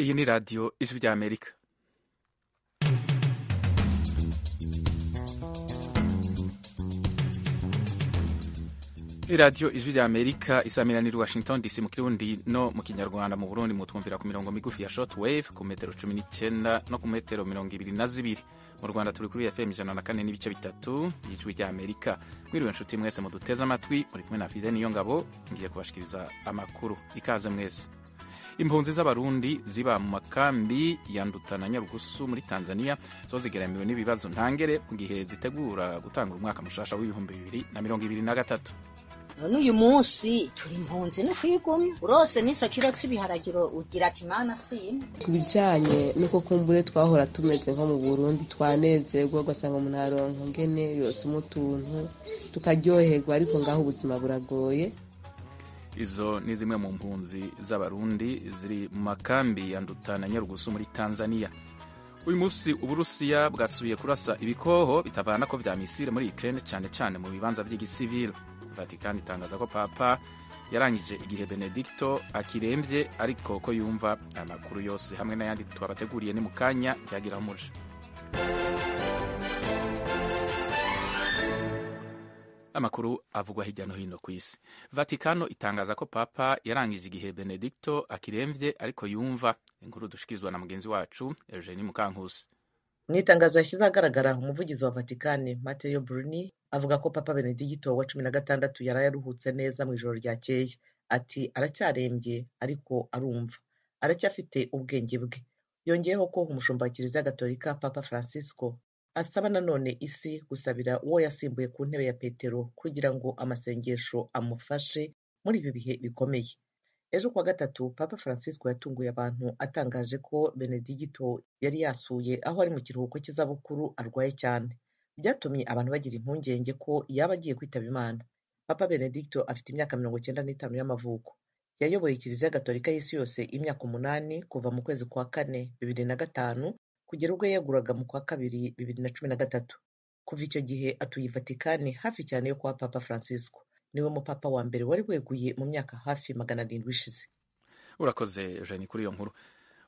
Iyi ni radiyo Ijwi ry'Amerika. Iradiyo Ijwi ry'Amerika isamiranira Washington DC mu Kirundi no mu Kinyarwanda. Mu Burundi mutwumvira ku mirongo migufi ya shortwave ku metero 19 no ku metero 22. Mu Rwanda turi kuri FM 104.3 y'Ijwi ry'Amerika. Mwiriwe nshuti mwese muduteze amatwi, muri kumwe na Fide Niyongabo, ngiye kubashikiriza amakuru. Ikaze mwese. Impunzi z'Abarundi ziba mu makambi ya Nduta na Nyarugusu muri Tanzania zo zigeramiwe n'ibibazo ntangere mu gihe zitegura gutanga umwaka mushasha w'2023. None uyu munsi turi impunzi no kwigumya urose n'ico kiro c'ibiharagiro ugira ati mana sina. Ku bijanye n'uko kumbure twahora tumeze nko mu Burundi, twanezerwa ugasanga umuntu aronka ngene yosoma utuntu tukaryoherwa, ariko ngaho ubuzima buragoye. Izo ni zimwe mu mpunzi z'Abarundi ziri mu makambi ya Nduta na Nyarugusu muri Tanzania. Uyu munsi Uburusiya bwasubiye kurasa ibikoho bitavana ko vya misile muri Ukraine, cane cane mu bibanza vy'igisivile. Vatican itangaza ko Papa yarangije igihe Benedicto akiremvye, ariko ko yumva. Amakuru yose hamwe n'ayandi twabateguriye ni mu kanya yagira umuje. Amakuru avugwa hirya no hino ku isi. Vatikano itangaza ko Papa yarangije igihe Benedicto akiremvye ariko yumva. Inkuru dushikirizwa na mugenzi wacu Eugenie Mukankusi. Mu itangazo yashyize ahagaragara, umuvugizi wa Vatikani Matteo Bruni avuga ko Papa Benedicto wa 16 yaraye aruhutse neza mu ijoro ryakeye. Ati aracyarembye ariko arumva, aracyafite ubwenge bwe. Yongeyeho ko umushumba wa Kiliziya Gatolika Papa Francisco asaba nanone isi gusabira uwo yasimbuye ku ntebe ya Petero kugira ngo amasengesho amufashe muri ibi bihe bikomeye. Ejo kuwa gatatu Papa Francisco yatunguye abantu atangaje ko Benedicto yari yasuye aho ari mu kiruhuko cy'izabukuru arwaye cyane. Byatumye abantu bagira impungenge ko yaba agiye kwitaba Imana. Papa Benedicto afite imyaka 95 y'amavuko. Yayoboye Kiliziya Gatolika y'isi yose imyaka 8 kuva mu kwezi kwa kane 2005 kugera ubwo yeguraga mu kwa kabiri 2013. Kuva icyo gihe atuye i Vatikani hafi cyane yo kwa Papa Francisco. Niwe mupapa wa mbere wari weguye mu myaka hafi 700 ishize. Urakoze Eugenie kuri iyo nkuru.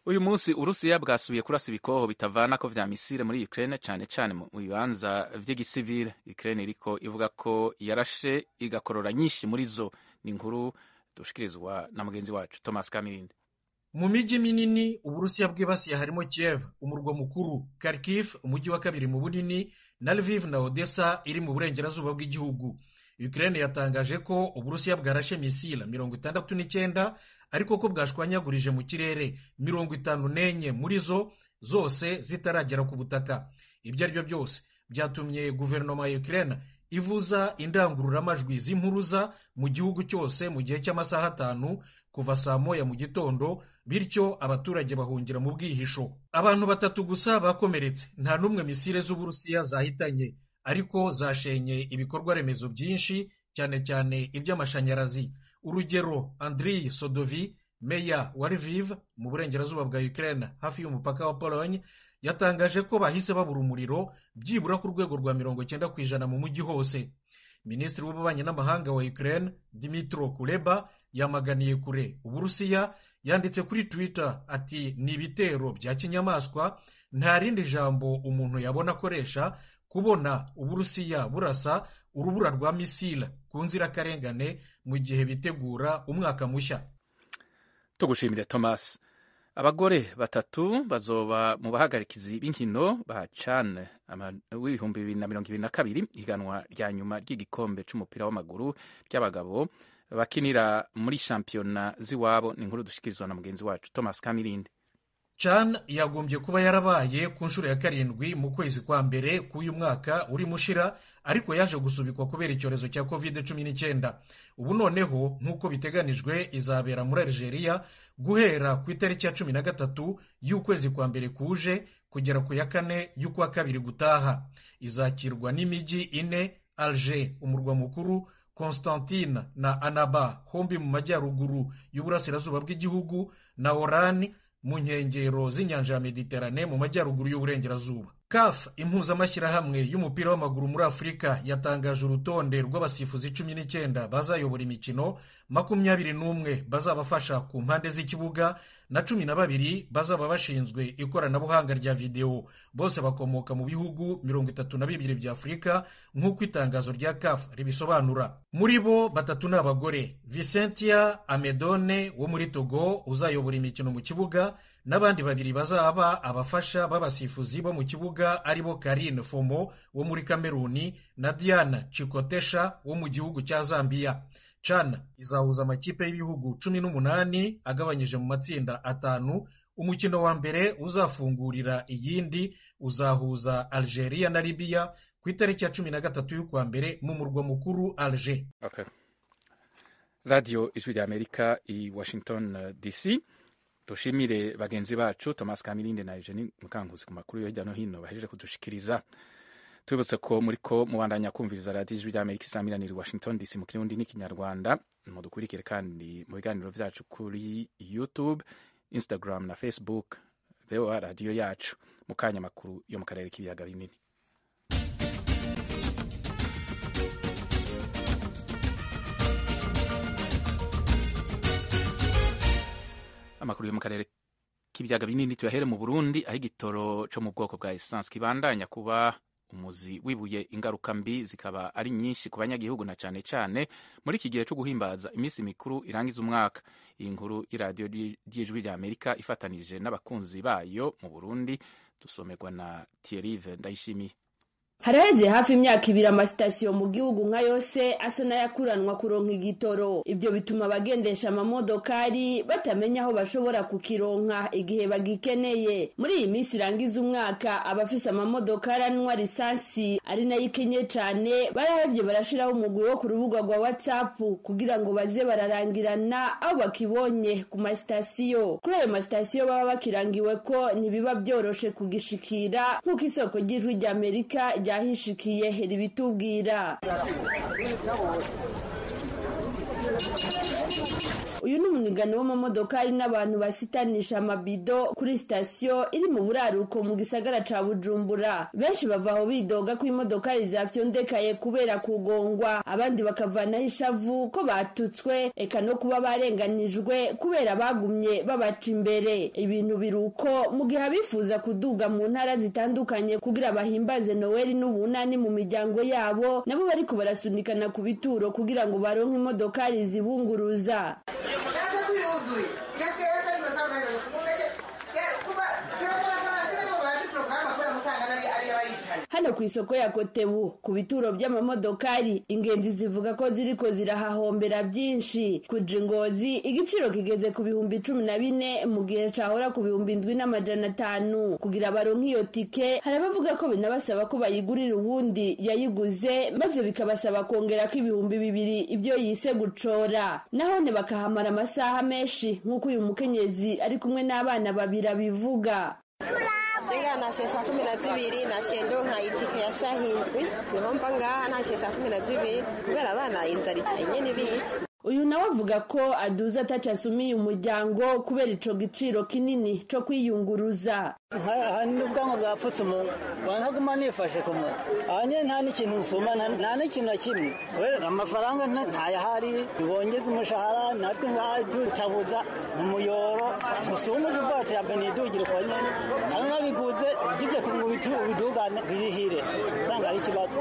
Uyu munsi Urusiya bwasubiye kurasa ibikoho bitavana ko vya misile muri Ukraine, cane cane mu bibanza vy'igisivile. Ukraine iriko ivuga ko yarashe igakorora nyinshi muri zo. Ni inkuru dushikirizwa na mugenzi wacu Thomas Kamirindi. Mu mijyi minini Uburusiya bwibasiye harimo Kiev, umurwa mukuru, Kharkiv, umujyi wa kabiri mu bunini, na Lviv na Odessa iri mu burengerazuba bw'igihugu. Ukraine yatangaje ko Uburusiya bwarashe misile 69, ariko ko bwashwanyagurije mu kirere 54 muri zo, zose zitaragera ku butaka. Ibyo ari byo byose byatumye guverinoma ya Ukraine ivuza indangururamajwi z'impuruza mu gihugu cyose mu gihe cy'amasaha 5 kuva saa 1 mu gitondo, bityo abaturage bahungira mu bwihisho. Abantu 3 gusa bakomeretse, nta n'umwe misile z'Uburusiya zahitanye, ariko zashenye ibikorwa remezo byinshi, cyane cyane iby'amashanyarazi. Urugero, Andriy Sodovi, meya wa Lviv mu burengerazuba bwa Ukraine hafi y'umupaka wa Pologne, yatangaje ko bahise babura umuriro byibura ku rwego rwa 90% mu mujyi hose. Minisitiri w'ububanyi n'amahanga wa Ukraine Dmytro Kuleba yamaganiye kure Uburusiya, yanditse kuri Twitter ati ni ibitero bya kinyamaswa, nta rindi jambo umuntu yabona akoresha kubona Uburusiya burasa urubura rwa misile ku nzirakarengane mu gihe bitegura umwaka mushya. Tugushimire Thomas. Abagore 3 bazoba mu bahagarikizi b'inkino ba CHAN w'2022, ihiganwa rya nyuma ry'igikombe c'umupira w'amaguru ry'abagabo bakinira muri shampiyona z'iwabo. Ni inkuru dushikirizwa na mugenzi wacu Thomas Kamirindi. CHAN yagombye kuba yarabaye ku nshuro ya 7 mu kwezi kwa mbere k'uyu mwaka uri mushira, ariko yaje gusubikwa kubera icyorezo cya COVID-19. Ubu noneho nk'uko biteganijwe izabera muri Algeria guhera ku itariki ya 13 y'ukwezi kwa mbere kuje kugera ku ya 4 y'ukwa kabiri gutaha. Izakirwa n'imijyi 4: Alger umurwa mukuru, Constantine na Annaba hombi mu majyaruguru y'uburasirazuba bw'igihugu, na Oran mu nkengero z'inyanja ya Mediterane mu majyaruguru y'uburengerazuba. CAF, impuzamashyirahamwe y'umupira w'amaguru muri Afurika, yatangaje urutonde rw'abasifuzi 19 bazayobora imikino, 21 bazabafasha ku mpande z'ikibuga na 12 bazaba bashinzwe ikoranabuhanga rya videwo. Bose bakomoka mu bihugu 32 bya Afurika nk'uko itangazo rya CAF ribisobanura. Muri bo 3 ni abagore: Vicentia Amedone wo muri Togo uzayobora imikino mu kibuga, n'abandi 2 bazaba abafasha b'abasifuzi bo mu kibuga aribo Karine Fomo wo muri Kameruni na Diana Chikotesha wo mu gihugu cya Zambia. CHAN izahuza amakipe y'ibihugu 18 agabanyije mu matsinda 5. Umukino wa mbere uzafungurira iyindi uzahuza Algeria na Libya ku itariki ya 13 y'ukwa mbere mu murwa mukuru Alger. Okay. Radio Ijwi rya Amerika i Washington DC. Dushimire bagenzi bacu Thomas Kamirinde na Eugenie Mukankuzi ku makuru yo hirya no hino bahejeje kudushikiriza. Tubibutse ko muriko mubandanya kumviriza radiyo Ijwi rya Amerika isamiranira i Washington DC mu Kirundi n'iKinyarwanda. Mudukurikire kandi mu biganiro vyacu kuri YouTube, Instagram na Facebook, VOA radiyo yacu. Mu kanya makuru yo mu karere k'ibiyaga binini. Amakuru yo mu karere k'ibiyaga binini tuyahere mu Burundi, aho igitoro co mu bwoko bwa essence kibandanya kuba umuzi wibuye, ingaruka mbi zikaba ari nyinshi ku banyagihugu na cane cane muri iki gihe co guhimbaza iminsi mikuru irangiza umwaka. Iyi nkuru y'iradiyo ry'Ijwi rya Amerika ifatanije n'abakunzi bayo mu Burundi, dusomerwa na Thierry Ndayishimiye. Haraheze hafi imyaka ibiri amasitasiyo mu gihugu nka yose asa n'ayakuranwa kuronka igitoro. Ibyo bituma abagendesha amamodokari batamenya aho bashobora kukironka igihe bagikeneye. Muri iyi minsi irangiza umwaka, abafise amamodokari anywa lisansi ari nayo ikenye cane barahevye barashiraho umugwi wo ku rubuga rwa WhatsApp kugira ngo baze bararangirana aho bakibonye ku masitasiyo. Kuri ayo masitasiyo baba bakirangiwe ko ntibiba byoroshe kugishikira, nk'uko isoko ry'Ijwi rya Amerika ryahishikiye ribitubwira. Uyu ni umunigano w'amamodokari n'abantu basitanisha amabido kuri sitasiyo iri mu buraruko mu gisagara ca Bujumbura. Benshi bava aho bidoga ko imodokari zafyondekaye kubera kugongwa, abandi bakavanaho ishavu ko batutswe, eka no kuba barenganijwe kubera bagumye babaca imbere. Ibintu biruko mu gihe abifuza kuduga mu ntara zitandukanye kugira bahimbaze Noel n'ubunani mu miryango yabo, nabo bariko barasunikana ku bituro kugira ngo baronke imodokari zibunguruza. Hano ku isoko ya Kotebu ku bituro by'amamodokari, ingenzi zivuga ko ziriko zirahahombera byinshi. Kuja Ingozi igiciro kigeze ku 14,000 mu gihe cahora ku 7,500. Kugira baronke iyo tike, hari abavuga ko binabasaba ko bayigurira uwundi yayiguze, maze bikabasaba kongerako 2,000 ibyo yise gucora. Nahone bakahamara amasaha menshi, nk'uko uyu mukenyezi ari kumwe n'abana babiri abivuga. Jenga nashe saa 12 nashe ndonka itike ya saa 7 niho mva ngaha nashe saa 12 kubera abana inzara nyene bici. Uyu nawe avuga ko aduza atacasumiye umuryango kubera ico giciro kinini co kwiyunguruza. N'ubwanwa bwapfutse umuntu ntaguma nifashe ku muntu aha nyine nta n'ikintu nsuma nta n'ikintu na kimwe amafaranga ntayahari ntibongeze umushahara natwe ngaha dutabuza umuyoro usuma uje ubwacu ya benidugire kwa nyene hamwe nabiguze ugize ku ubidugane birihire usanga ari ikibazo.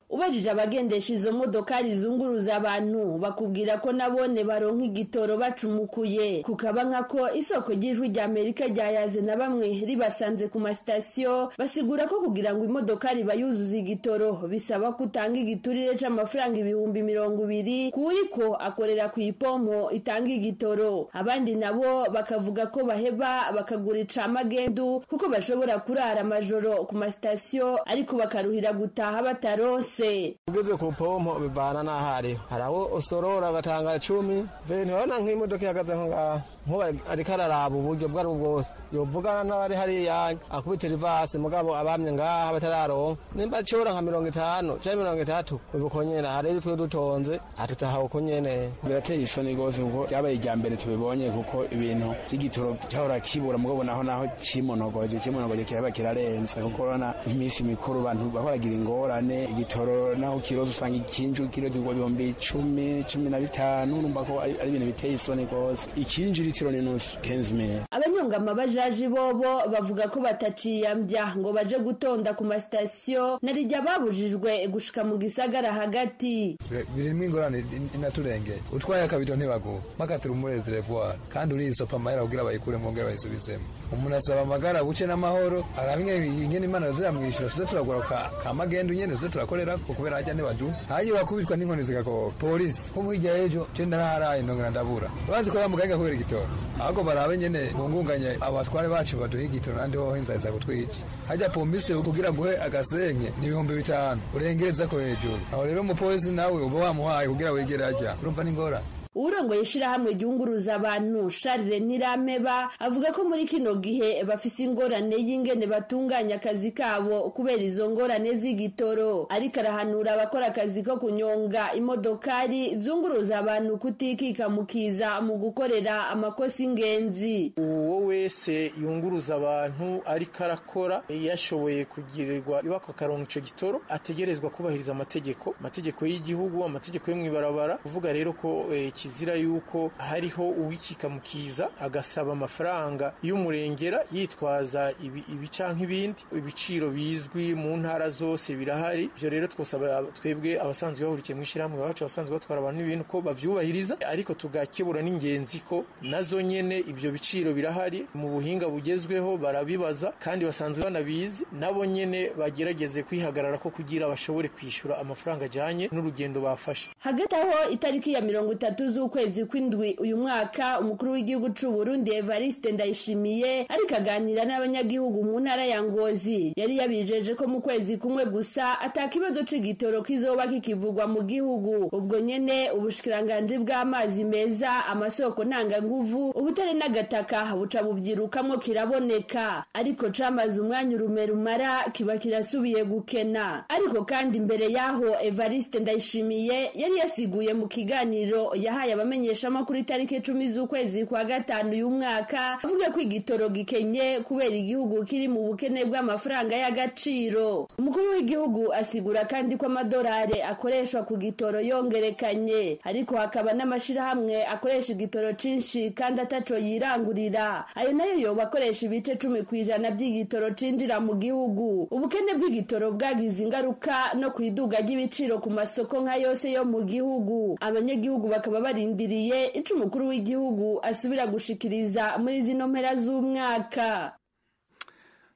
Ubajije abagendesha izo modokari zunguruza abantu bakubwira ko nabone baronka igitoro bacumukuye, kukaba nkako isoko ry'Ijwi rya Amerika ryayaze na bamwe ribasanze ku masitasiyo, basigura ko kugira ngo imodokari bayuzuze igitoro bisaba ko utanga igiturire c'amafaranga 20,000 kuriko akorera ku ipompo itanga igitoro. Abandi nabo bakavuga ko baheba bakagura icamagendu kuko bashobora kurara amajoro ku masitasiyo ariko bakaruhira gutaha bataronse. Ugeze ku pompo bivana n'aho ariho, hari abo usorora batanga 10 veni, urabona nk'imodoka ihagaze nko ngaha Nkuba ariko araraba uburyo bwo ari bwose yovugana n'abari hariya akubita rivasi, mugabo abamye ngaha batararonka nimba cora nka 50 canke 30 ubu nyene hari twe dutonze atutaha uko nyene. Birateye isoni rwose, kuko byabaye irya mbere tubibonye, kuko ibintu by'igitoro cyahora kibura, mugabo naho cimonogoje kiraba kirarenze, kuko urabona iminsi mikuru abantu bahoragira ingorane. Igitoro naho kiroza usanga ikinju kiro kigwa 10,000, 15,000. Urumva ko ari ibintu biteye isoni rwose. Ikinju litiro ni nusu, 15,000. Abanyonga amabajaji bobo bavuga ko bataciyambya ngo baje gutonda ku masitasiyo narijya babujijwe gushika mu gisagara hagati. Birimo ingorane inaturengeye. Utwaye akabido ntibaguha, bakatira umurere telefone, kandi urisopa amahera kugira bayikuremo ngere bayisubizemo. Umuntu asaba amagara buce n'amahoro, araba ingene Imana ziramwishyura, tuze turagura ka magendu nyene, tuze turakorera ko kubera hajya ntibaduha. Hayi bakubitwa n'inkoni zigakoba polisi ko hirya y'ejo je ndaraharaye ndongera ndabura bazi ko bamugaga kubera igitoro. Ahubwo barabe nyene bungunganye abatware bacu baduha igitoro, nandi hoho inzara iza kutwica. Hajya pomisite kugira guhe agasenke ni 5,000 urengereza ko hejuru. Aho rero umupolisi nawe uba wamuhaye kugira wegere ajya, urumva n'ingorane. Urongoye ishirahamwe ryunguruza abantu Charles Nirameba avuga ko muri kino gihe bafise ingorane y'ingene batunganya akazi kabo kubera izo ngorane z'igitoro, ariko arahanura abakora akazi ko kunyonga imodokari zunguruza abantu kutikika mukiza mu gukorera amakosa ingenzi. Uwo wese yunguruza abantu ariko arakora yashoboye kugirirwa ibako akaronka ico gitoro, ategerezwa kubahiriza amategeko y'igihugu, amategeko yo mw'ibarabara. Kuvuga rero ko kizira yuko hariho uwikika mukiza agasaba amafaranga y'umurengera yitwaza ibi canke ibindi. Ibiciro bizwi mu ntara zose birahari. Ivyo rero twosaba twebwe abasanzwe bahurikiye mw'ishirahamwe bacu, abasanzwe batwara abantu n'ibintu, ko bavyubahiriza, ariko tugakebura n'ingenzi ko nazo nyene ivyo biciro birahari mu buhinga bugezweho, barabibaza kandi basanzwe banabizi, nabo nyene bagerageze kwihagarara ko kugira bashobore kwishura amafaranga ajanye n'urugendo bafashe. Hagati aho itariki ya 30 z'ukwezi kw'indwi uyu mwaka, umukuru w'igihugu c'u Burundi Evariste Ndayishimiye ariko aganira n'abanyagihugu mu ntara ya Ngozi, yari yabijeje ko mu kwezi kumwe gusa atakibazo c'igitoro kizoba kikivugwa mu gihugu. Ubwo nyene ubushikiranganji bw'amazi meza, amasoko ntanganguvu, ubutare n'agataka buca bubyirukamwo kiraboneka, ariko camaze umwanya urume rumara kiba kirasubiye gukena. Ariko kandi imbere yaho Evariste Ndayishimiye yari yasiguye mu kiganiro yahaye abamenyeshamakuru itariki 10 z'ukwezi kwa gatanu uyu mwaka, avuga ko igitoro gikenye kubera igihugu kiri mu bukene bw'amafaranga y'agaciro. Umukuru w'igihugu asigura kandi ko amadolari akoreshwa ku gitoro yongerekanye, ariko hakaba n'amashirahamwe akoresha igitoro cinshi kandi ataco yirangurira. Ayo nayo yoba akoresha ibice 10% by'igitoro cinjira mu gihugu. Ubukene bw'igitoro bwagize ingaruka no kwiduga ry'ibiciro ku masoko nka yose yo mu gihugu. Abanyagihugu bakaba barindiriye ico umukuru w'igihugu asubira gushikiriza muri zino mpera z'umwaka.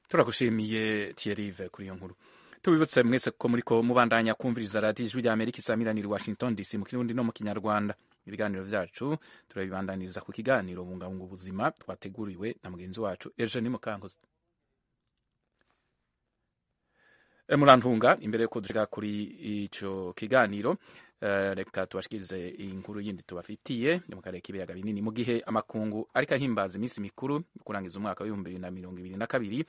Turagushimiye Thierry kuri iyo nkuru. Tubibutse mwese ko muriko mubandanya kumviriza radiyo Ijwi rya Amerika isamiranira i Washington DC mu Kirundi no mu Kinyarwanda. Ibiganiro vyacu turabibandaniriza ku kiganiro bungabunga ubuzima twateguriwe na mugenzi wacu Eugenie Mukankuzi. Murantunga, imbere yuko dushika kuri ico kiganiro, reka tubashikirize inkuru yindi tubafitiye mu karere k'ibiyaga binini. Mu gihe amakungu ariko ahimbaza iminsi mikuru kurangiza umwaka w'2022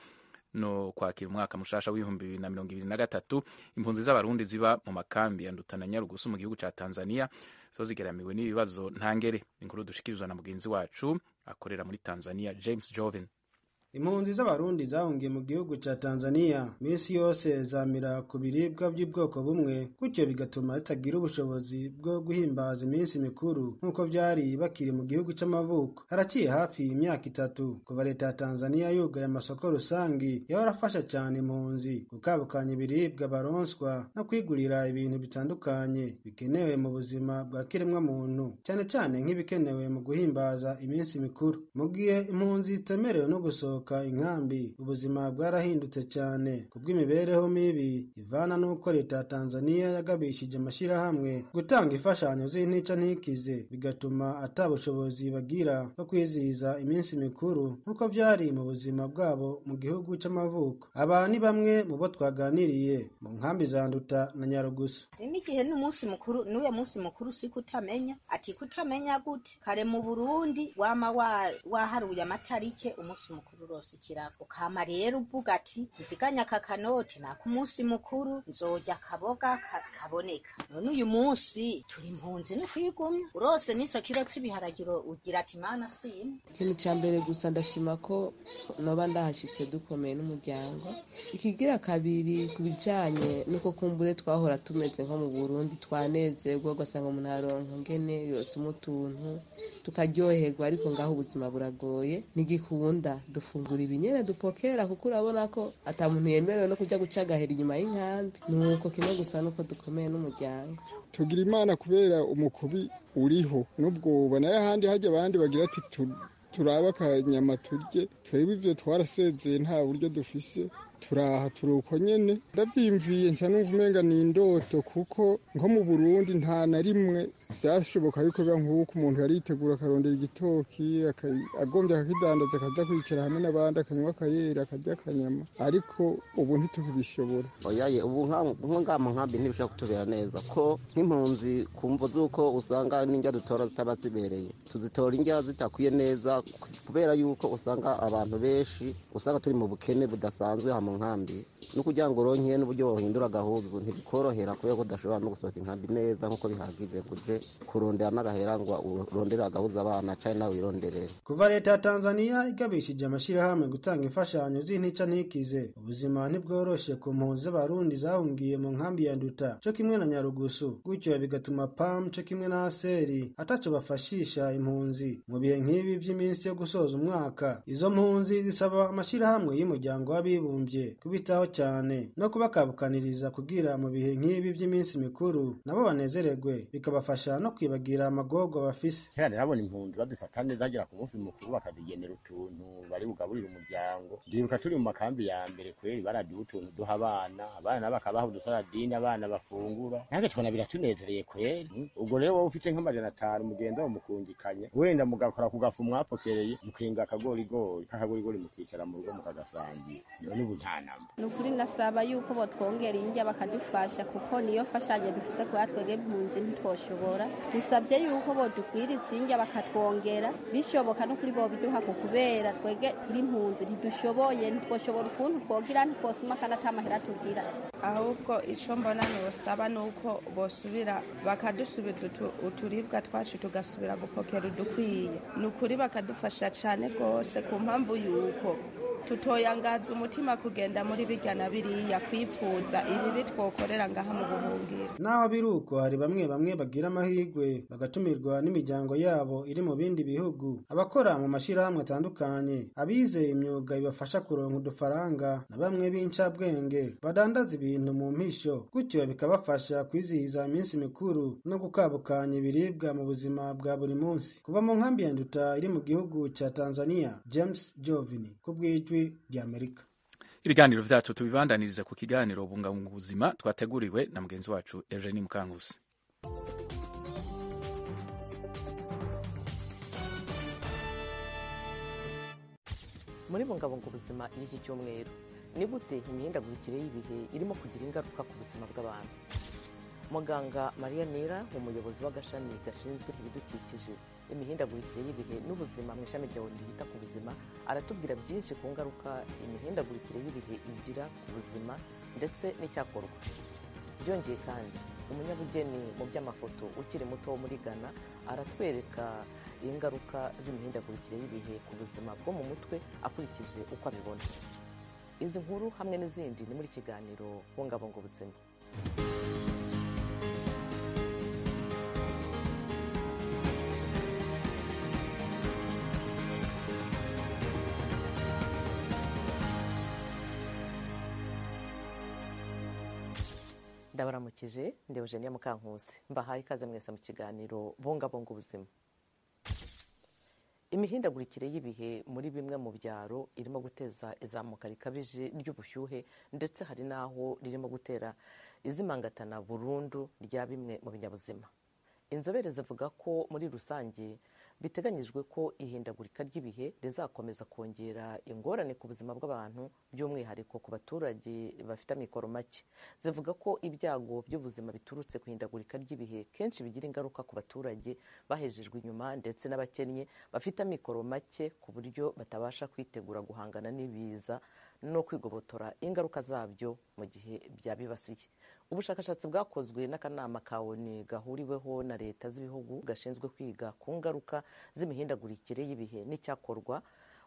no kwakira umwaka mushasha w'2023, impunzi z'abarundi ziba mu makambi ya Nduta na Nyarugusu mu gihugu ca Tanzania zo zigeramiwe n'ibibazo ntangere. Inkuru dushikirizwa na mugenzi wacu akorera muri Tanzania, James Joven. Impunzi z'abarundi zahungiye mu gihugu ca Tanzania misi yose zamira ku biribwa by'ubwoko bumwe, gutyo bigatuma zitagira ubushobozi bwo guhimbaza iminsi mikuru nk'uko byari bakiri mu gihugu c'amavuko. Haraciye hafi imyaka 3 kuva leta ya Tanzania yugaye amasoko rusangi yahora afasha cyane impunzi gukabukanya ibiribwa baronswa no kwigurira ibintu bitandukanye bikenewe mu buzima bwa kiremwa muntu, cyane cyane nk'ibikenewe mu guhimbaza iminsi mikuru. Mu gihe impunzi zitemerewe no gusohoka gusohoka inkambi, ubuzima bwarahindutse cyane kubw'imibereho mibi ivana n'uko leta ya Tanzania yagabishije amashyirahamwe gutanga imfashanyo z'intica ntikize, bigatuma ata bushobozi bagira bwo kwizihiza iminsi mikuru nk'uko byari mu buzima bwabo mu gihugu c'amavuko. Aba ni bamwe mu bo twaganiriye mu nkambi za Nduta na Nyarugusu. N'igihe n'umunsi mukuru n'uyo munsi mukuru si kutamenya, ati kutamenya gute? Kare mu Burundi wama waharuye amatarike umunsi mukuru rose ikirako, ukama rero uvuga ati nziganya aka kanoti nako umunsi mukuru nzorya akaboga kaboneka. None uyu munsi turi impunzi no kwigumya, urose n'ico kiro c'ibiharagiro ugira ati Mana sima. Ikintu ca mbere gusa ndashima ko noba ndahashitse dukomeye n'umuryango. Ikigira kabiri ku bijanye n'uko kumbure twahora tumeze nko mu Burundi, twanezerwa ugasanga umuntu aronka ngene yosoma utuntu tukaryoherwa, ariko ngaho ubuzima buragoye, ntigikunda dufungura ibinyene dupokera, kuko urabona ko ata muntu yemerewe no kuja guca agahera inyuma y'inkambi. Nuko kimwe gusa nuko dukomeye n'umuryango. Tugira Imana kubera umukubi uriho n'ubwoba, nayo ahandi hajya abandi bagira ati turaba akanyama turye, twebwe ivyo twarasezeye nta buryo dufise, turaha turuko nyene. Ndavyiyumviye nca numva umenga ni indoto, kuko nko mu Burundi nta na rimwe vyashoboka yuko biba nk'uko umuntu yaritegura akarondera igitoki agombye akakidandaza akaza kwicara hamwe n'abandi akanywa akayera akarya akanyama, ariko ubu ntitukibishobora. Oyaye ubu nko ngaha mu nkambi ntibishobora kutubera neza, ko nk'impunzi ku mvo z'uko usanga n'indya dutora zitaba zibereye, tuzitora indya zitakwiye neza kubera yuko usanga abantu benshi usanga turi mu bukene budasanzwe aha mu nkambi, no kugira ngo uronke n'uburyo wohindura agahuzu ntibikorohera kubera ko udashobora no gusohoka inkambi neza nk'uko bihagije ngo uje kurondera n'agahera ngo urondere agahuza abana canke nawe wironderere. Kuva leta ya Tanzania igabishije amashirahamwe gutanga imfashanyo z'intica ntikize, ubuzima ntibworoshe ku mpunzi z'Abarundi zahungiye mu nkambi ya Nduta co kimwe na Nyarugusu, gutyo bigatuma PAM co kimwe na ASERI ataco bafashisha impunzi mu bihe nk'ibi vy'iminsi yo gusoza umwaka. Izo mpunzi zisaba amashirahamwe y'umuryango w'abibumbye kubitaho cyane no kubakabukaniriza kugira mu bihe nk'ibi vy'iminsi mikuru nabo banezererwe, bikabafasha no kwibagira amagorwa bafise. Kera narabona impunzi badufata neza, bagera ku munsi mukuru bakazigenera utuntu bari bugaburire umuryango. Ndibuka turi mu makambi ya mbere kweri baraduha utuntu duha abana, abana bakabaha udusaradini abana bafungura, nange tubona biratunezereye kweri. Ubwo rero wowe ufite nk'500 mugenda mukungikanya, wenda mugakora ku gafu mwapokereye, mukenga akagorigori k'akagorigori mukicara mu rugo mukagasangira. None ubu nta namba. Ni ukuri nasaba yuko botwongera indya bakadufasha, kuko niyo mfashanyo dufise kuba twebwe impunzi ntitwoshobora. Dusabye yuko bodukwiriza indya bakatwongera, bishoboka no kuri bobiduha ku kubera twebwe turi impunzi ntidushoboye, ntitwoshobora ukuntu twogira, ntitwosuma kandi ata mahera tugira. Ahubwo ico mbona nosaba nuko bosubira bakadusubiza uturibwa twacu tugasubira gupokera udukwiye. Ni ukuri bakadufasha cane rwose, ku mpamvu yuko tutoyangaza umutima kugenda muri birya na biriya kwipfuza ibibi twokorera ngaha mu buhungiro. Naho biruko hari bamwe bamwe bagira amahirwe bagatumirwa n'imiryango yabo iri mu bindi bihugu, abakora mu mashirahamwe atandukanye, abize imyuga ibafasha kuronka udufaranga, na bamwe b'incabwenge badandaza ibintu mu mpisho, gutyo bikabafasha kwizihiza iminsi mikuru no gukabukanya ibiribwa mu buzima bwa buri munsi. Kuva mu nkambi ya Nduta iri mu gihugu ca Tanzania, James Jovini ku bw'Ijwi ry'Amerika. Ibiganiro vyacu tubibandaniriza ku kiganiro bungabunga ubuzima twateguriwe na mugenzi wacu Eugenie Mukankusi. Muri bungabunga ubuzima y'iki cyumweru, ni gute imihindagurikire y'ibihe irimo kugira ingaruka ku buzima bw'abantu? Muganga Maria Nera, umuyobozi w'agashami gashinzwe ibidukikije, imihindagurikire y'ibihe n'ubuzima mu ishami rya ONU ryita ku buzima, aratubwira byinshi ku ngaruka imihindagurikire y'ibihe igira ku buzima ndetse n'icyakorwa. Byongeye kandi, umunyabugeni mu by'amafoto ukiri muto wo muri Ghana aratwereka ingaruka z'imihindagurikire y'ibihe ku buzima bwo mu mutwe akurikije uko abibona. Izi nkuru hamwe n'izindi ni muri kiganiro Bungabunga Ubuzima. Ndabaramukije, ndi Eugenia Mukankusi, mbahaye ikaze mwese mu kiganiro Bungabunga Ubuzima. Imihindagurikire y'ibihe muri bimwe mu byaro irimo guteza izamuka rikabije ry'ubushyuhe, ndetse hari n'aho ririmo gutera izimangatana burundu rya bimwe mu binyabuzima. Inzobere zivuga ko muri rusange biteganyijwe ko ihindagurika ry'ibihe rizakomeza kongera ingorane ku buzima bw'abantu, by'umwihariko ku baturage bafite amikoro make. Zivuga ko ibyago by'ubuzima biturutse ku ihindagurika ry'ibihe kenshi bigira ingaruka ku baturage bahejejwe inyuma ndetse n'abakennye bafite amikoro make, ku buryo batabasha kwitegura guhangana n'ibiza no kwigobotora ingaruka zabyo mu gihe byabibasiye. Ubushakashatsi bwakozwe n'akanama ka ONU gahuriweho na leta z'ibihugu gashinzwe kwiga ku ngaruka z'imihindagurikire y'ibihe n'icyakorwa,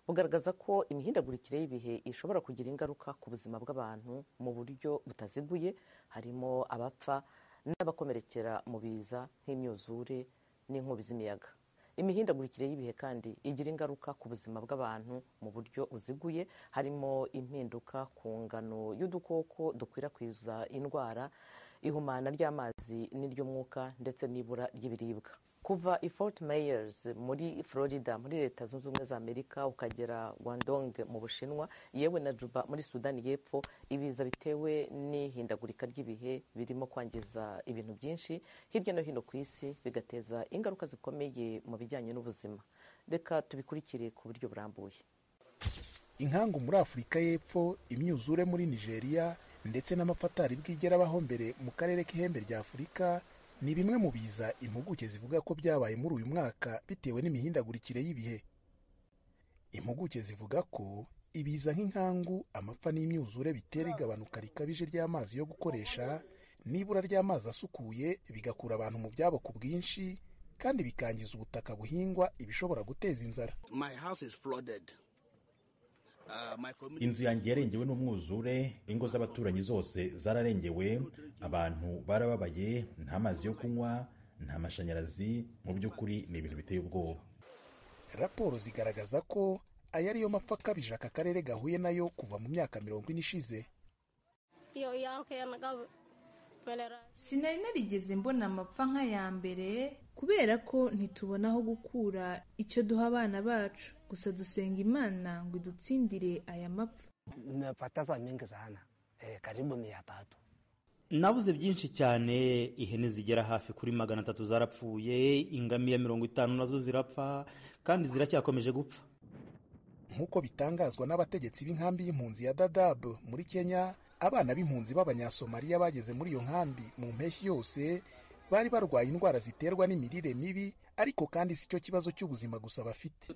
bugaragaza ko imihindagurikire y'ibihe ishobora kugira ingaruka ku buzima bw'abantu mu buryo butaziguye, harimo abapfa n'abakomerekera mu biza nk'imyuzure n'inkubi z'imiyaga. Imihindagurikire y'ibihe kandi igira ingaruka ku buzima bw'abantu mu buryo buziguye, harimo impinduka ku ngano y'udukoko dukwirakwiza indwara, ihumana ry'amazi n'iry'umwuka, ndetse n'ibura ry'ibiribwa. Kuva i Fort Myers muri Florida muri Leta Zunze Ubumwe za Amerika, ukagera Guangdong mu Bushinwa, yewe na Juba muri Sudani y'Epfo, ibiza bitewe n'ihindagurika ry'ibihe birimo kwangiza ibintu byinshi hirya no hino ku isi, bigateza ingaruka zikomeye mu bijyanye n'ubuzima. Reka tubikurikire ku buryo burambuye. Inkangu muri Afurika y'Epfo, imyuzure muri Nigeria, ndetse n'amapfa atari bwigera abaho mbere mu karere k'ihembe rya Afurika ni bimwe mu biza impuguke zivuga ko byabaye muri uyu mwaka bitewe n'imihindagurikire y'ibihe. Impuguke zivuga ko ibiza nk'inkangu, amapfa n'imyuzure bitera igabanuka rikabije ry'amazi yo gukoresha n'ibura ry'amazi asukuye, bigakura abantu mu byabo ku bwinshi, kandi bikangiza ubutaka buhingwa, ibishobora guteza inzara. Inzu yanjye yarengewe n'umwuzure, ingo z'abaturanyi zose zararengewe, abantu barababaye, nta mazi yo kunywa, nta mashanyarazi, mu by'ukuri ni ibintu biteye ubwoba. Raporo zigaragaza ko aya ariyo mapfa akabije aka karere gahuye nayo kuva mu myaka 40 ishize. Sinari narigeze mbona amapfa nk'aya mbere, kubera ko ntitubona aho gukura icyo duha abana bacu. Gusa dusenga Imana ngo idutsindire aya mapfa. Nabuze byinshi cyane, ihene zigera hafi kuri 300 zarapfuye, ingamiya 50 nazo zirapfa, kandi ziracyakomeje gupfa. Nk'uko bitangazwa n'abategetsi b'inkambi y'impunzi ya Dadaab muri Kenya, abana b'impunzi b'Abanyasomaliya bageze muri iyo nkambi mu mpeshyi yose bari barwaye indwara ziterwa n'imirire mibi, ariko kandi si cyo kibazo cy'ubuzima gusa bafite.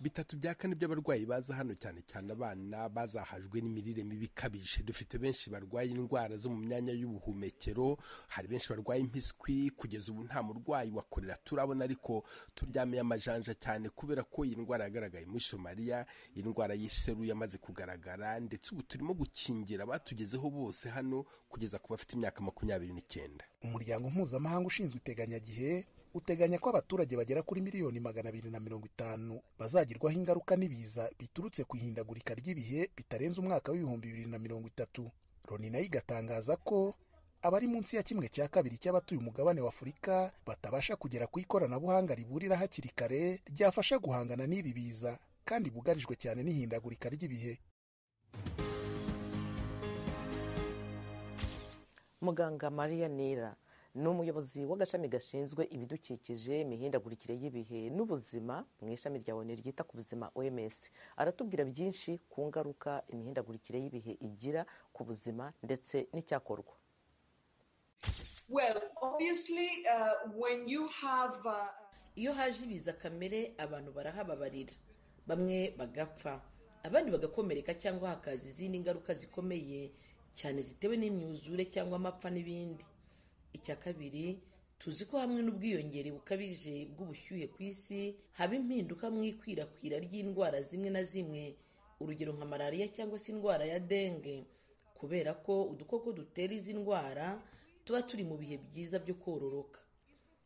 3 bya 4 by'abarwayi baza hano, cyane cyane abana, bazahajwe n'imirire mibi ikabije. Dufite benshi barwaye indwara zo mu myanya y'ubuhumekero, hari benshi barwaye impiswi. Kugeza ubu nta murwayi wa korera turabona, ariko turyamiye amajanja cyane kubera ko iyi ndwara yagaragaye muri Somaliya, indwara y'iseru yamaze kugaragara, ndetse ubu turimo gukingira abatugezeho bose hano kugeza ku bafite imyaka 29. Umuryango mpuzamahanga ushinzwe iteganyagihe uteganya ko abaturage bagera kuri miliyoni 250 bazagirwaho ingaruka n'ibiza biturutse ku ihindagurika ry'ibihe bitarenze umwaka w'2030. Loni nayo igatangaza ko abari munsi ya 1/2 cy'abatuye umugabane wa Afurika batabasha kugera ku ikoranabuhanga riburira hakiri kare ryafasha guhangana n'ibi biza, kandi bugarijwe cyane n'ihindagurika ry'ibihe. Muganga Maria Nira ni umuyobozi w'agashami gashinzwe ibidukikije, imihindagurikire y'ibihe n'ubuzima mu ishami rya ONU ryita ku buzima OMS. Aratubwira byinshi ku ngaruka imihindagurikire y'ibihe igira ku buzima ndetse n'icyakorwa. Iyo haje ibiza kamere, abantu barahababarira, bamwe bagapfa, abandi bagakomereka, cyangwa hakaza izindi ngaruka zikomeye cyane zitewe n'imyuzure cyangwa amapfa n'ibindi. Icya kabiri, tuzi ko hamwe n'ubwiyongere bukabije bw'ubushyuhe ku isi haba impinduka mu ikwirakwira ry'indwara zimwe na zimwe, urugero nka malariya cyangwa se indwara ya denge, kubera ko udukoko dutera izi ndwara tuba turi mu bihe byiza byo kororoka.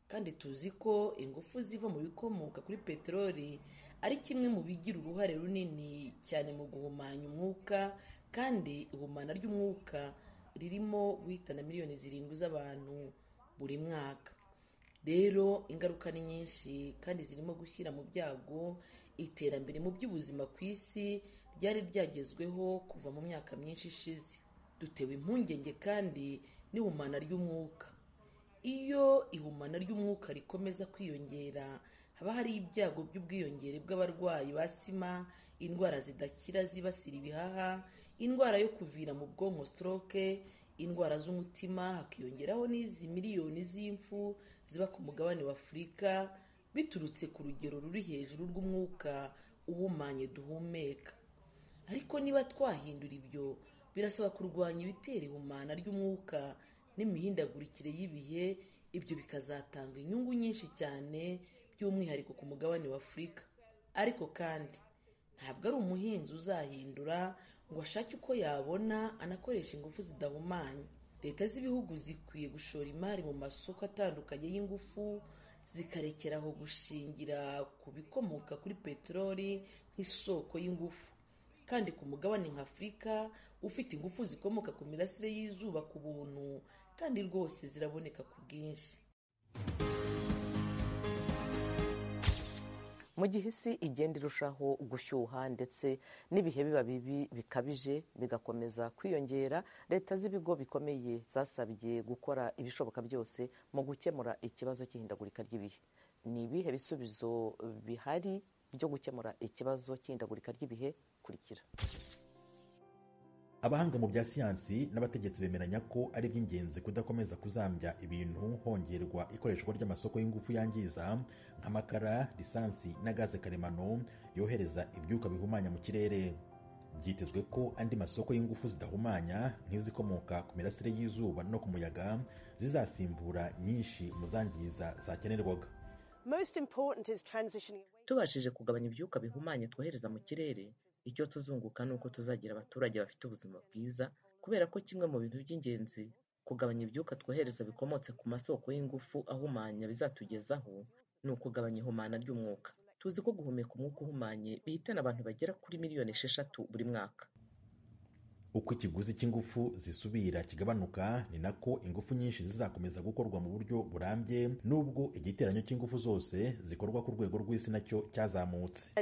Kandi tuzi ko ingufu ziva mu bikomoka kuri peteroli ari kimwe mu bigira uruhare runini cyane mu guhumanya umwuka, kandi ihumana ry'umwuka ririmo guhitana miliyoni 7 z'abantu buri mwaka. Rero ingaruka ni nyinshi kandi zirimo gushyira mu byago iterambere mu by'ubuzima ku isi ryari ryagezweho kuva mu myaka myinshi ishize. Dutewe impungenge kandi n'ihumana ry'umwuka. Iyo ihumana ry'umwuka rikomeza kwiyongera, haba hari ibyago by'ubwiyongere bw'abarwayi ba sima, indwara zidakira zibasira ibihaha, indwara yo kuvira mu bwonko stroke, indwara z'umutima, hakiyongeraho n'izi miliyoni z'impfu ziba ku mugabane wa Afurika biturutse ku rugero ruri hejuru rw'umwuka uhumanye duhumeka. Ariko niba twahindura ibyo, birasaba kurwanya ibitera ihumana ry'umwuka n'imihindagurikire y'ibihe. Ibyo bikazatanga inyungu nyinshi cyane, by'umwihariko ku mugabane wa Afurika. Ariko kandi ntabwo ari umuhinzi uzahindura ngo ashake uko yabona anakoresha ingufu zidahumanya. Leta z'ibihugu zikwiye gushora imari mu masoko atandukanye y'ingufu, zikarekeraho gushingira ku bikomoka kuri peteroli nk'isoko y'ingufu. Kandi ku mugabane nka Afurika ufite ingufu zikomoka ku mirasire y'izuba ku buntu, kandi rwose ziraboneka ku bwinshi. Mu gihe isi igenda irushaho gushyuha ndetse n'ibihe biba bibi bikabije bigakomeza kwiyongera, leta z'ibigo bikomeye zasabye gukora ibishoboka byose mu gukemura ikibazo cy'ihindagurika ry'ibihe. Ni ibihe bisubizo bihari byo gukemura ikibazo cy'ihindagurika ry'ibihe? Kurikira. Abahanga mu bya siyansi n'abategetsi bemeranya ko ari iby'ingenzi kudakomeza kuzambya ibintu hongerwa ikoreshwa ry'amasoko y'ingufu yangiza nk'amakara, lisansi na gaze karemano yohereza ibyuka bihumanya mu kirere. Byitezwe ko andi masoko y'ingufu zidahumanya nk'izikomoka ku mirasire y'izuba no ku muyaga zizasimbura nyinshi mu zangiza zakenerwaga. Tubashije kugabanya ibyuka bihumanya twohereza mu kirere, icyo tuzunguka ni uko tuzagira abaturage bafite ubuzima bwiza, kubera ko kimwe mu bintu by'ingenzi kugabanya ibyuka twohereza bikomotse ku masoko y'ingufu ahumanya bizatugezaho ni ukugabanya ihumana ry'umwuka. Tuzi ko guhumeka umwuka uhumanye bihitana abantu bagera kuri 6 miliyoni buri mwaka. Uko ikiguzi cy'ingufu zisubira kigabanuka, ni nako ingufu nyinshi zizakomeza gukorwa mu buryo burambye, nubwo igiteranyo cy'ingufu zose zikorwa ku rwego rw'isi nacyo cyazamutse.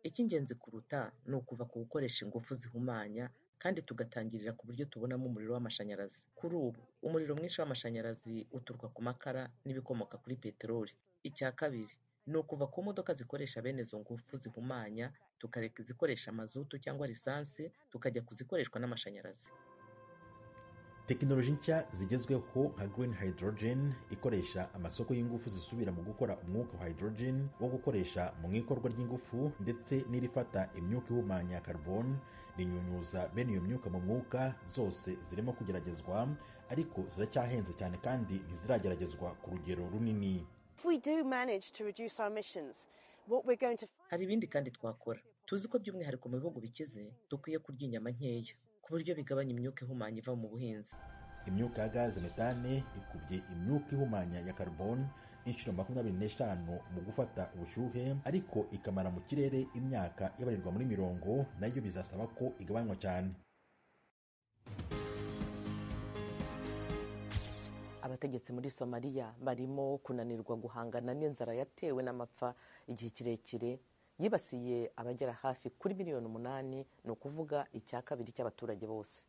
Icy'ingenzi kuruta ni ukuva ku gukoresha ingufu zihumanya kandi tugatangirira ku buryo tubonamo umuriro w'amashanyarazi. Kuri ubu umuriro mwinshi w'amashanyarazi uturuka ku makara n'ibikomoka kuri peteroli. Icya kabiri ni ukuva ku modoka zikoresha bene izo ngufu zihumanya, tukareka izikoresha mazutu cyangwa lisansi, tukajya kuzikoreshwa n'amashanyarazi. Tekinoloji nshya zigezweho nka green hydrogen ikoresha amasoko y'ingufu zisubira mu gukora umwuka wa hydrogen wo gukoresha mu ikorwa ry'ingufu, ndetse n'irifata imyuka ihumanya carbon rinyunyuza bene iyo myuka mu mwuka, zose zirimo kugeragezwa, ariko ziracyahenze cyane kandi ntizirageragezwa ku rugero runini. Hari ibindi kandi twakora. Tuzi ko by'umwihariko mu bihugu bikize dukwiye kurya inyama nkeya ku buryo bigabanya imyuka ihumanya iva mu buhinzi. Imyuka ya gaze metane ikubye imyuka ihumanya ya carbon inshuro 25 mu gufata ubushyuhe, ariko ikamara mu kirere imyaka ibarirwa muri mirongo. Nayo bizasaba ko igabanywa cyane. Abategetsi muri Somaliya barimo kunanirwa guhangana n'inzara yatewe n'amapfa igihe kirekire yibasiye abagera hafi kuri 8 miliyoni, ni ukuvuga 2/3 cy'abaturage bose.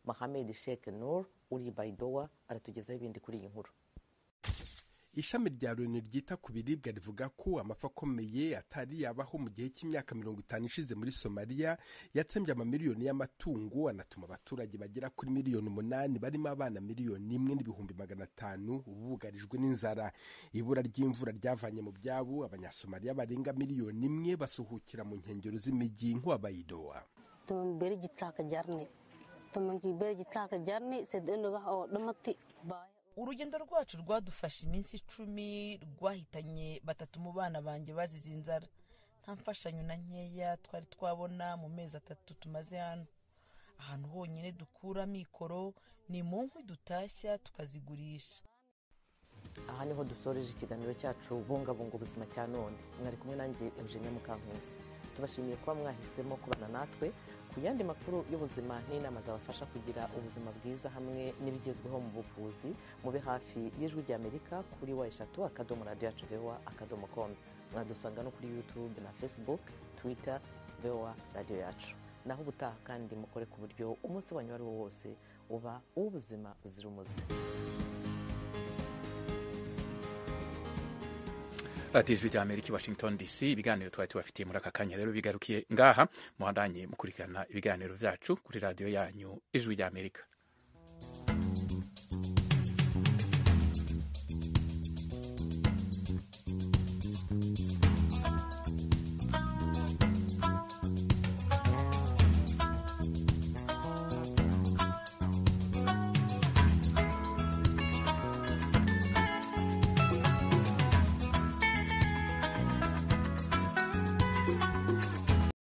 Mohamed Sheikh Nur uri Baidoa aratugezaho ibindi kuri iyi nkuru. Ishami rya Loni ryita ku biribwa rivuga ko amapfa akomeye atari yabaho mu gihe cy'imyaka 50 ishize muri Somaliya yatsembye amamiliyoni y'amatungo, anatuma abaturage bagera kuri 8 miliyoni barimo abana 1,5 miliyoni bugarijwe n'inzara. Ibura ry'imvura ryavanye mu byabo Abanyasomaliya barenga 1 miliyoni basuhukira mu nkengero z'imijyi nk'uwa Baidoa. Urugendo rwacu rwadufashe iminsi 10, rwahitanye batatu mu bana banjye bazize inzara. Nta mfashanyo na nkeya twari twabona mu mezi 3 tumaze hano. Ahantu honyine dukura mikoro ni mu nkwi dutashya tukazigurisha. Aha niho dusoreje ikiganiro cyacu Bungabunga Ubuzima cya none. Mwari kumwe nanjye Eugenia Mukankusi. Tubashimiye kuba mwahisemo kubana natwe. Ku yandi makuru y'ubuzima n'inama zabafasha kugira ubuzima bwiza hamwe n'ibigezweho mu buvuzi, mube hafi y'Ijwi ry'Amerika kuri www.radioyacu.voa.com. Mwadusanga no kuri YouTube na Facebook, Twitter, VOA Radio Yacu. Naho ubutaha kandi mukore ku buryo umunsi wanyu ari wo wose uba uw'ubuzima buzira umuze. Radiyo Ijwi ry'Amerika i Washington DC. Ibiganiro twari tubafitiye muri aka kanya rero bigarukiye ngaha. Muhandanye mukurikirana ibiganiro byacu kuri radiyo yanyu Ijwi ry'Amerika.